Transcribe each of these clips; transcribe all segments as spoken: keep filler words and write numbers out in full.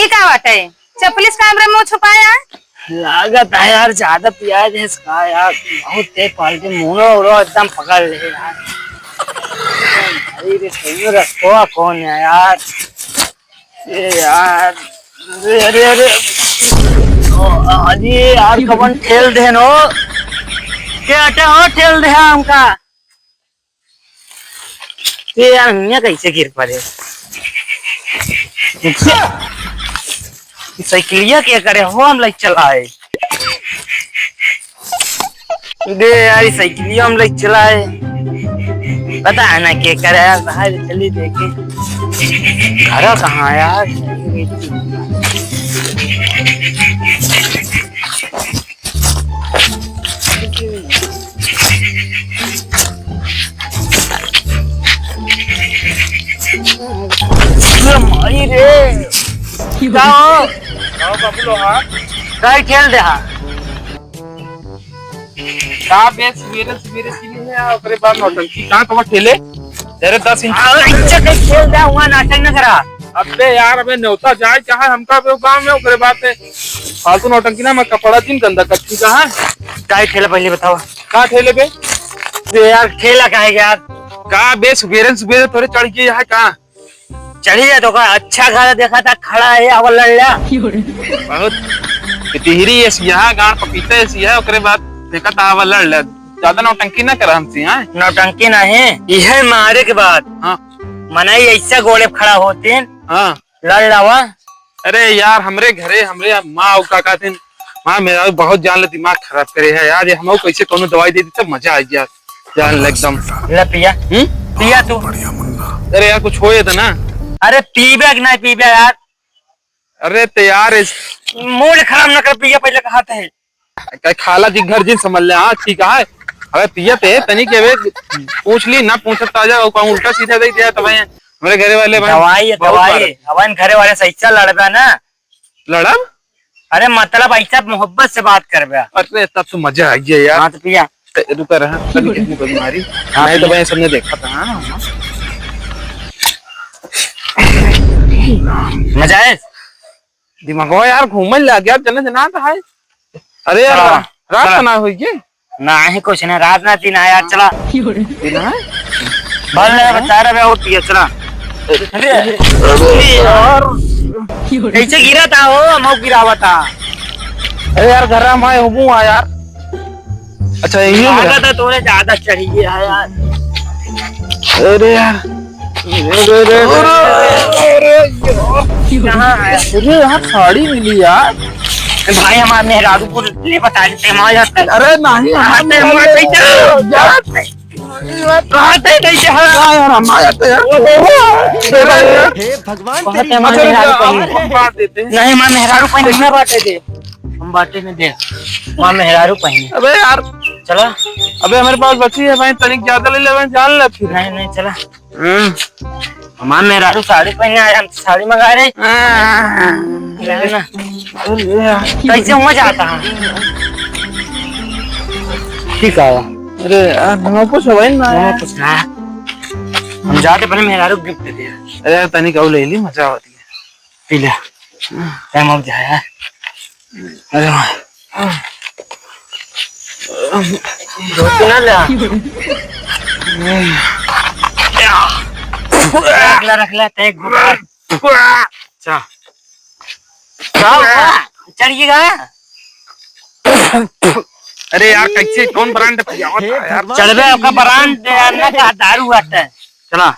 का बाटे? चपलिस कैमरे में छुपाया? लागत है यार, ज्यादा पिया है इसका यार, बहुत तेज पार्टी, मुंह उड़ो एकदम पकड़ ले यार। भाई रे, सही में रखो कौन है यार? ए यार, अरे, अरे, अरे। ओ, अरे यार, कवन ठेल देन हो? के अटे हो ठेल दे हमका? ए यार, मियाँ कैसे गिर पड़े? ई साइकिलिया के करे हो हम लाइक चलाए। दे यार, ई साइकिलिया हम लाइक चलाए। पता है ना के करे यार, बाहर चली देखे। घर कहाँ है यार? अरे माई रे। का हो? का बाबू लोहा? गाय खेल दे हा। का बे, सुबेरे सुबेरे पी ली है, ओकरे बाद नौटंकी। कहाँ कहाँ ठेले? तेरे दस इंच। अरे, इज्जत के खेल दे, वहाँ नाटक न करा। अबे यार, अबे न्योता जाए चाहे हमका बे गाँव में, ओकरे बाद में फालतू नौटंकी ना, मैं कपड़ा दिन गंदा कर, ठीक है? का ठेला पहले बताओ। का ठेले बे? बे यार, ठेला का है यार? का बे, सुबेरे सुबेरे तोरे चढ़ गए है का? चढ़ी जाए तो का? अच्छा खासा देखा था, खड़ा है, अब लड़ लिया। बहुत पितिहरी है सिया, गांड पपीता है सिया, ओकरे बाद देखा था, अब लड़ लिया। ज्यादा नौटंकी ना करा हमसे, हाँ? नौटंकी नहीं, यह मारे के बाद हाँ। मनई ऐसा गोड़े पे खड़ा होतीन, हाँ। लड़ लावा। अरे यार, हमरे घरे, हमरे माँ और का कहते हैं, माँ मेरा बहुत जान ले दिमाग खराब करे है यार, ये हमको कैसे कोनो दवाई दे दी तब मजा आ गया, जान ले एकदम। ले पिया। हम्म? पिया तू। अरे यार, कुछ होए तो ना। अरे पीबे कि नहीं पीबे यार? अरे तो यार, इस मूड खराब न कर, पिया पहले कहा थे। का खाला जी घर जिन समझ ले, हाँ, ठीक है। अबे पियत है, तनी के अबे पूछ ली, ना पूछत ताजा, और कहूँ उल्टा सीधा दे दिया, तब हमरे घरे वाले भाई दवाई है, बहुत दवाई। मारे। अब इन घरे वाले से ऐसा लड़बे ना। लड़ब? अरे मतलब ऐसा मोहब्बत से बात करबे। अरे तब तो मजा आ गया यार। हाँ तो पिया। ए, रुका रहा, तनी कितनी बड़ी मारी। हाँ, नहीं तो पिया। भाई सबने देखा था, हाँ। मजा है? दिमागवा यार घूमल लाग गया, जना जना तो है। अरे यार, चला, रा-, रात चला। का ना होई के? नाही, कुछ ना, रात ना दिन आया, चला। दिन है? भल लगा बता रहा, मैं उठ गया, चला। अरे, अरे यार। कैसे गिरा था हो, हम गिरावा था। अरे यार, घर में आए, हूँ, आ यार। अच्छा, यही हो गया। आगा तो तोरे ज्यादा चढ़ी गया है यार। अरे यार। अरे, अरे, अरे, अरे, अरे, अरे, कहाँ आया? अरे यार, साड़ी मिली यार। भाई, हमारे मेहरारू को ले बता देते, हमारे यहाँ पे। अरे नहीं, हाँ, हमारे ते हमारे मेहरारू यार। हाँ, ते नहीं है। हाँ यार, हमारे तो यार। हे भगवान, बहुत तेरी हमारे माँ मेहरारू है। हम बांट देते हैं। नहीं, हमारे मेहरारू पहने ना बांटे दे। हम बाटे में दे, माँ मेहरारू पहने। अबे यार। चला। अबे हमारे पास बची है भाई, तनिक ज्यादा ले ले भाई, जान ले फिर। नहीं, नहीं, चला। हम्म। हमार मेहरारू साड़ी पहने आए, हम साड़ी मंगा रहे। हाँ। ले ना। अरे यार। कैसे हुआ जाता है? ठीक है। अरे यार, हम कुछ भाई ना ना, यार। कुछ ना। हम जाते पहले मेहरारू गिफ्ट दे। अरे यार, तनिक और ले ली, मजा होती है। पी ले। टाइम हो गया है। अरे वाह। धोती ना ले। रख ले, रख ले, ते एक घूंट। अच्छा। क्या हुआ? चढ़िएगा? अरे यार, कैसे, कौन ब्रांड पियावत है यार? चढ़बे, ओका ब्रांड यार, ना का दारू आटे। चला।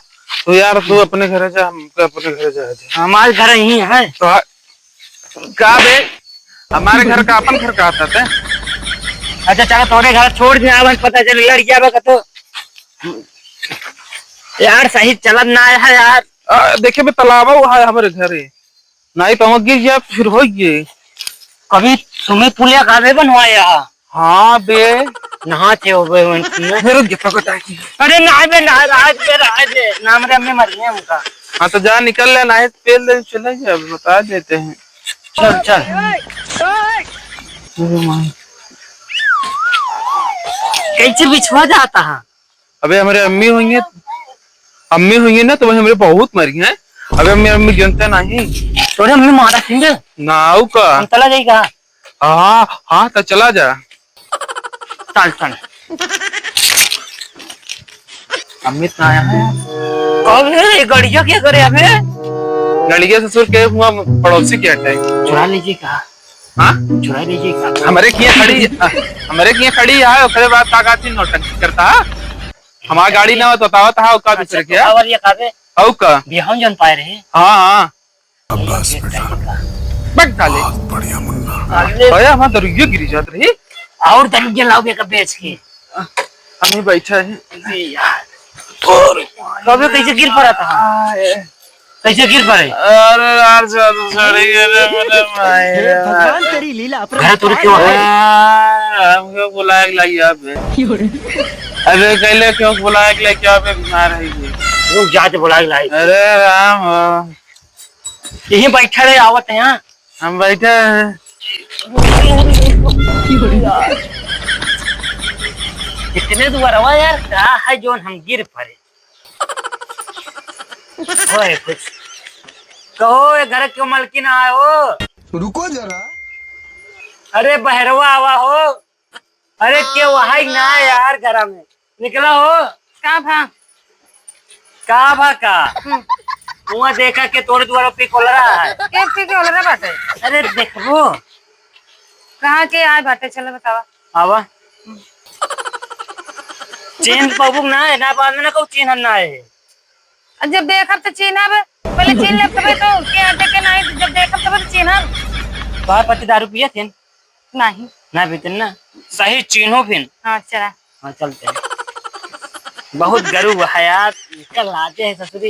तो यार, तू अपने घर जा, हम अपने घर जा दे। हमारे घर यहीं है। तो आ-, का बे? हमारे घर का अपन घर का आता है? अच्छा, चला, तोरे घर छोड़ दे, अब पता चले लड़ गया बा तो। यार, सही चलत ना है यार। आ, देखे बे, तालाबा वो है हमारे घरे। नहीं तो हम गिर जाए, फिर हो गए। कभी तुम्हें पुलिया काहे बनवाया? हाँ बे। नहाते हो बे, उन-, फिर गिफ्ट को टाकी। अरे ना बे, ना, राज बे, राज बे, ना, हमरे अम्मी मर गई हमका। हाँ तो जा, निकल ले, नहीं तो पेल दे, चले जा, बता देते हैं। चल, चल। अरे माँ। कैसे बिछवा जाता है? अबे हमरे अम्मी हुई है, अम्मी हुई है ना, तो वही हमरे बहुत मरी हैं। अबे मेरी अम्मी जनते नहीं। तोरे अम्मी मारा सिंह। ना आऊ का? हम चला जाई का? हाँ, हाँ, तो चला जा। चल, चल। अमित ना आया है। अबे, ये गड़िया क्या करे अबे? गड़िया ससुर के हुआ पड़ोसी के हटे। चुरा लीजिए का? हाँ? चुरा लीजिए का? हमारे किए खड़ी, हमारे किए खड़ी है, ओकरे बाद ताकाती नौटंकी करता है। हमार गाड़ी ना हो तो बतावत है, औकात दूसरे के है। और ये काबे? औ का? बिहान जन पाए रहे। हाँ, हाँ। बस बेटा। बट डाले। बहुत बढ़िया मुन्ना। अरे हमार दरुइया गिरी जात रही। और दरुइया लाओ बेटा बेच के। हमें बैठा है। अरे यार। कबे कैसे गिर पड़ा था? आए। कैसे गिर पड़े? अरे यार, जादू सड़ी गए रे, मेरे भाई। हे भगवान, तेरी लीला अपरंपार है। घर तोड़ क्यों है? यार, हमको बुलाए के लाई यहाँ पे। क्यों रे? अबे कहले क्यों बुलाए के लाई, क्या पे बीमार है ये? रुक जा, तो बुलाए के लाई। अरे राम हो। यहीं बैठा रहे, आवत है यहाँ। हम बैठे हैं। कितने दुआरवा यार, का है जोन हम गिर पड़े? होए कुछ। कहो, ये घर के मलकिन आए हो? रुको जरा। अरे बहरवा आवा हो। अरे के वहाई ना है यार घर में। निकला हो। का भा? का भा का? हम्म। हुआ देखा के तोरे दुआरा पे कोलरा है। के पे कोलरा बाटे? अरे देखबो। कहाँ के आए बाटे? चलो बतावा। आवा। चेन पबुक ना है, ना बाद में ना कहू चेन हम ना है। अब जब देखब तो चीन्हब, पहले चीन्ह लेब तबे तो, के आटे के नाही, जब देखब तबे तो चीन्हब। बाहर पति दारू पिए थे? नाही। ना पीते ना? सही चीन्हो फिन। हाँ, चला। हाँ, चलते हैं। बहुत गरीब है यार, कल आते हैं ससुरी।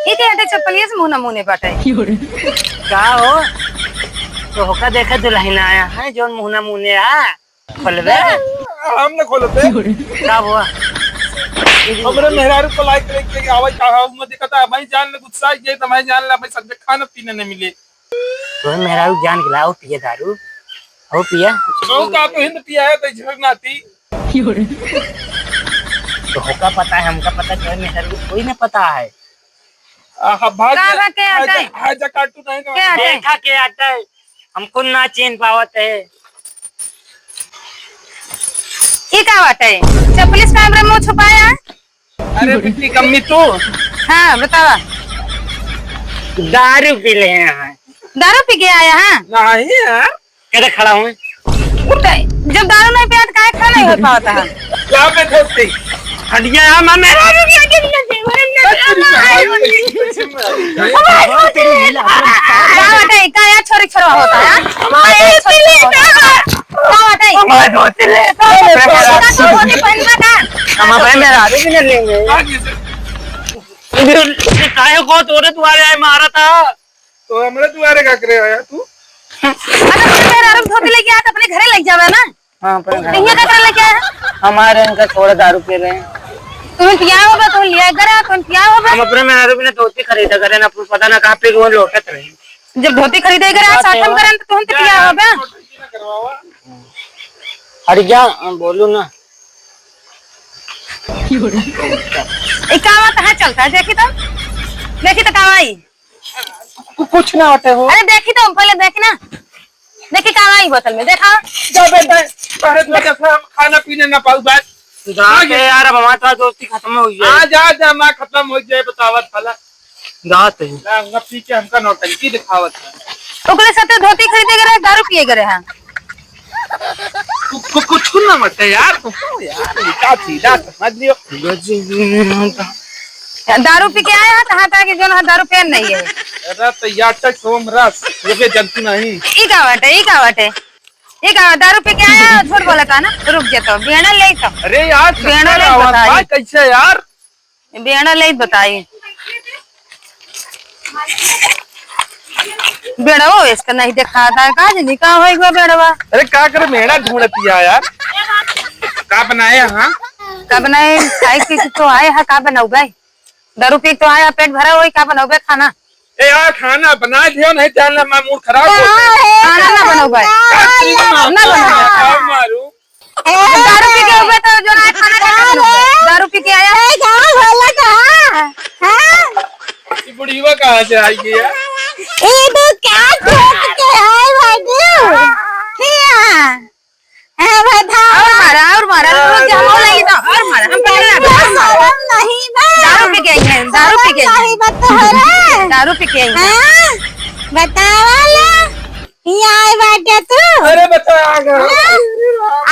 ई के हटे चप्पलिया से मुंह नमूने बाटे। का हो? तो होका देखे दुल्हन आया है, जोन मुंह नमूने आ। खोलबे? हम न खोलते। का हुआ? हमरे मेहरारू को लाइक लेके आवे का हम दिखता है, मैं जान ले गुस्सा ये तो मैं जान ले, मैं सब खाना पीने नहीं मिले। तो मेहरारू जान के लाओ पिए दारू। हो पिया। तो का तो हिंद पिया है तो झगड़ नाती। तो होका पता है, हमका पता है, मेहरारू कोई ना पता है। आहा, भाग का जा, बा, के भाग जा, आटे? भाग जा, काटू नहीं ना। के आटे? देखा के आटे? हमको ना चीन पावत है। ई का बाटे? चपलिस का हमरा मुंह छुपाया? अरे बिट्टी कम्मी तू। हाँ, बतावा। दारू पी ले हैं। दारू पी के आया है? नहीं यार। कैसे खड़ा हूँ? उठे। जब दारू नहीं पिया तो काहे खड़ा नहीं हो पावत है? यहाँ पे धोती। हटिया, यहाँ मैं मेरा भी क्या के लिए जीवन में। का बाटे, का यार छोरी छोरा होता है? हमारे छोरी छोरा होता है। का बाटे? हमारे धोती ले। का धोती पहनबा का? हम अपने मेहरारू भी न लेंगे। काहे को तोरे दुआरे आए मारा था? तो हमरे दुआरे का करे आया तू? अगर तू मेहरारू धोती लेके आया तो अपने घरे लेके जावे ना। हाँ, अपने घर। यहाँ का करे लेके आया? हमारे इनका छोड़ दारू पी रहे हैं। तुम पिया होगा, तुम लिया करा, तुम पिया होगा। हम अपने मेहरारू बिना धोती खरीदा करें, अपन पता ना कहाँ पे वो लौटत रहे। जब धोती खरीदे करे, साथ हम करें तो तुम तो पिया होगा। अरे क्या बोलू ना। ए, का बात है चलता है, देखी तो, देखी तो का आई। कु-, कुछ ना होते हो। अरे देखी तो, पहले देखी ना, देखी का आई बोतल में, देखा। जा बे, बे, अरे तो जैसे हम खाना पीने ना पाऊ बात। जा बे यार, अब हमारे साथ दोस्ती खत्म हो गई है। आ जा, जा, माँ खत्म हो जाए, बतावत भला। जाते हैं। ना, ना पी के हमका नौटंकी दिखावत है। ओकरे साथे धोती खरीदे गए रहे, दारू पिए गए रहे। कु-, कु-, कुछ ना मत है यार, तो यार, उल्टा सीधा समझ लियो। दारू पी के आया है, कहाँ था कि जो ना दारू पेन नहीं है। अरे तो यार तक सोम रस, ये भी जनती नहीं। ई का बाटे, ई का बाटे? ई का दारू पी के आया, झूठ बोला था ना? रुक जा तो, बेड़ा ले तो। अरे यार, बेड़ा चक्कर ले आवत बता, था, ये। कैसे यार? बेड़ा ले बताई। बेड़वा इसका नहीं दिखाता है, का जानी का होई गो बेड़वा? अरे का करे, मेड़ा ढूंढतिया यार। का बनाए हाँ? का बनाए? खाए पी के तो आए हैं, का बनाऊ भाई? दारू पी के तो आए हैं, पेट भरा होई, का बनाऊ भाई खाना? ए यार, खाना बना दियो, नहीं जानना मैं मूड खराब हो गया। खाना ना बनाऊ भाई। का तेरी माँ ना बनाऊ भाई। का मारू? ए, दारू पी के उबे तो जो ना खाना खा के अरे। उबे। दारू पी के आया। नहीं, का बोला का? हाँ? ये बुढ़ीवा कहाँ से आई है? ये तो क्या ठोक के आए बाबू? हिया। हाँ, भाई, भाई। और मारा, और मारा, रुक जा, हो लगी तो और मारा, हम पकड़ लेंगे, और मारा। शर्म नहीं बा। दारू पी के आई है, दारू पी के आई है। शर्म नहीं बा तोहरा। दारू पी के आई है। हाँ, बतावा ले, हिया आए बाटे तू। अरे बता, आ गया। हाँ?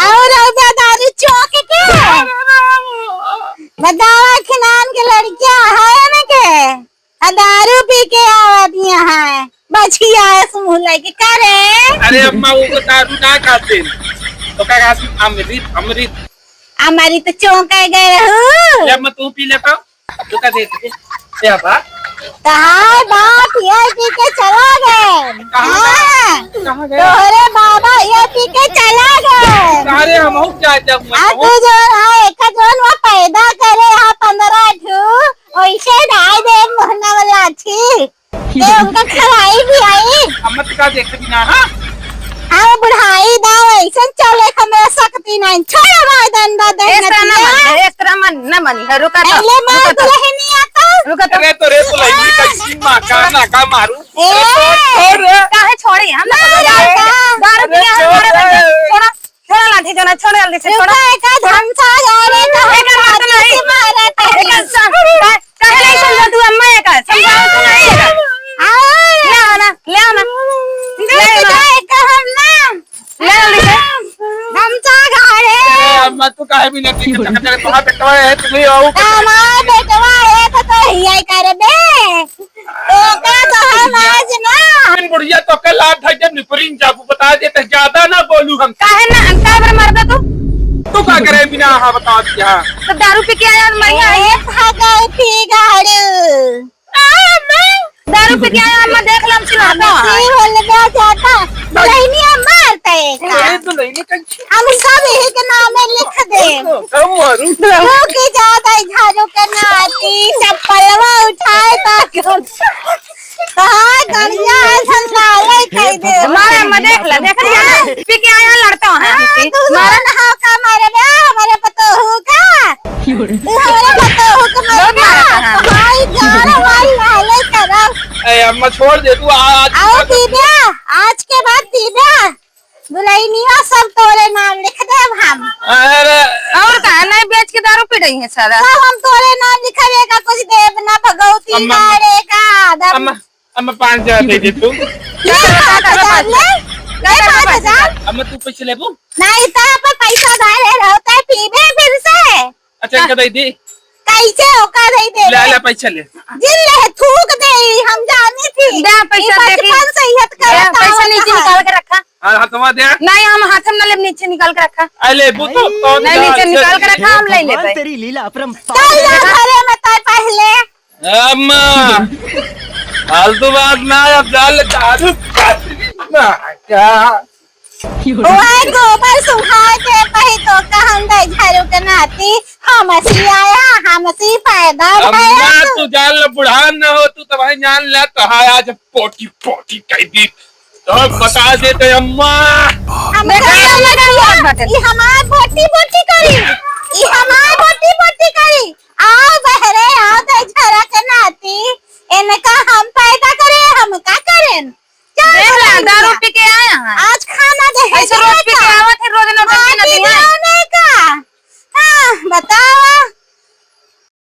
और रौदा दारू चौक के। बतावा, खिनान के लड़कियाँ है ना के? आ दारू पी के आवत यहाँ है, बचकी आए मुँह लेके करे। अरे अम्मा, वो तो दारू ना खाते, तो का खाते? अमृत, अमृत। अमृत चौंक गए रहू। ले अम्मा, तू पी ले पाओ, तू का दे दे। क्या बात? तहार बाप ये पी के चला गए। कहाँ गए? हाँ। कहाँ गए? तोहरे बाबा ये पी के चला गए। अरे हम क्या जब मैं आ कहूँ? तू जो है, एक जोन वो पैदा करे, हाँ, पन्द्रह ठू। ओइसे डाल दे मोहना वाला छी। ए, उनका खवाई भी आई। अम्मा, तू का देखे बिना, हाँ? हाँ, बुढ़ाई दा, ऐसन चले, हमरा सकती नहीं। छोड़ भाई, दंडा, दंडा इस तरह ना दिया। मन, इस तरह मन, ना मन, रुका तो, पहले मार रुका तो। दुल्हनिया तो। रुका तो। अरे, तो रे, दुल्हनिया का हाँ। सीमा का ना का मारू। ए। अरे, छोड़, छोड़ रे। काहे छोड़ी? हम ना मार जाए। का। दारू अरे, पिया है, छोड़ हमारे रे। बच्चे। छोड़ा। छोड़ा लाठी, छोड़ा, छोड़ा जल्दी से, छोड़ा। रुको, एका छोड़ा। धमसा जाने का एका मार तो नहीं। मारा था। एका सा-, का-, काहे नहीं समझा तू अम्मा एका? समझाओ तो नहीं एका। आओ। ले आओ ना, ले आओ ना। ले आओ ना। रुक जाए, एका हम ना। ले जल्दी से। धमसा गा रे। अरे अम्मा, तू काहे भी नहीं चक्कर चक्कर, तुम्हारा बेटवा है, तुम्हें आओ। हमारा बेटवा है तो, तो यही करबे। तोका तो हम आज ना। बुढ़िया तोके लात है जब निपरिन जाबू, बता देते, ज्यादा ना बोलू हम। काहे ना, काहे पर मरबे तू? तू का करे बिना, हाँ, बता दिया। तो दारू पी के आया और मरिया है। ए, भागल पी गाड़ू। आ, मैं दारू पी के आया, मैं देख लम चिल्लाता है। ई बोल बे जाता। दुल्हनिया मारता है का? ए, दुल्हनिया का हम सब यही के नाम में लिख दे। हम मारू। तू की जात है झाड़ू के नाती, चप्पलवा उठाए ता। हाँ, गड़िया है, संभाले कह दे। मारा, मैं देख ले, देख लिया ना? पी के आया लड़ता है, हाँ, पी के। तू मारा। ना हो का मारे बे, हमारे पतोहू का। तू हमारे पतोहू का मारे बहुत मारा था, हाँ। भाई, गाड़ा भाई, हाले करब। ए, अम्मा, छोड़ दे तू, आ-, आज आओ पीबे, आज के बाद पीबे। दुल्हनिया सब तोरे नाम लिख देब हम। अरे। और का, नहीं बेच के दारू पी रही है सारा। सब हम तोरे नाम लिखावे का कुछ देब ना, भगवती अम्मा, गाड़े का, दम। अम्मा, अम्मा, पाँच हजार दे दे तू। ले पाँच हजार, ले, ले पाँच हजार। अम्मा, तू पैसे लेबू? नहीं, तो अपन पैसा उधार ले रहो, ते पीबे फिर से। अच्छा, इनका दे दी। कैसे ओका दे दे ले, रे? ले, पैसा ले। जिन ले, थूक दे, हम जानी थी। दे, पैसा ई दे दी। बचपन से इहत दे, करत पैसा आवत नीचे है। निकाल के रखा। हाँ, हथवा दे। नहीं, हम हाथ में ना लेब, नीचे निकाल के रखा। आ, ले, बू तो, तो नहीं, निकाल, नीचे निकाल के रखा, हम ले लेबे। तेरी लीला अपरंपार चल जा है। घरे में तय पहले। अम्मा, फालतू बात ना, अब जा ले, दारू पी ना, क्या? ओए गोबर सुखा के पही तो कहन दे झाड़ू के नाती, हमसी आया, हमसी पैदा अम्मा, भया। तू जान ले, बुढ़ान न हो, तू तो भाई जान ले, तो हाँ, आज पोटी, पोटी कह दी। तो बता देते, अम्मा। हम देखा, कहे देखा, लगा, देखा, ई हमार बोटी, बोटी करी, ई हमार बोटी, बोटी करी।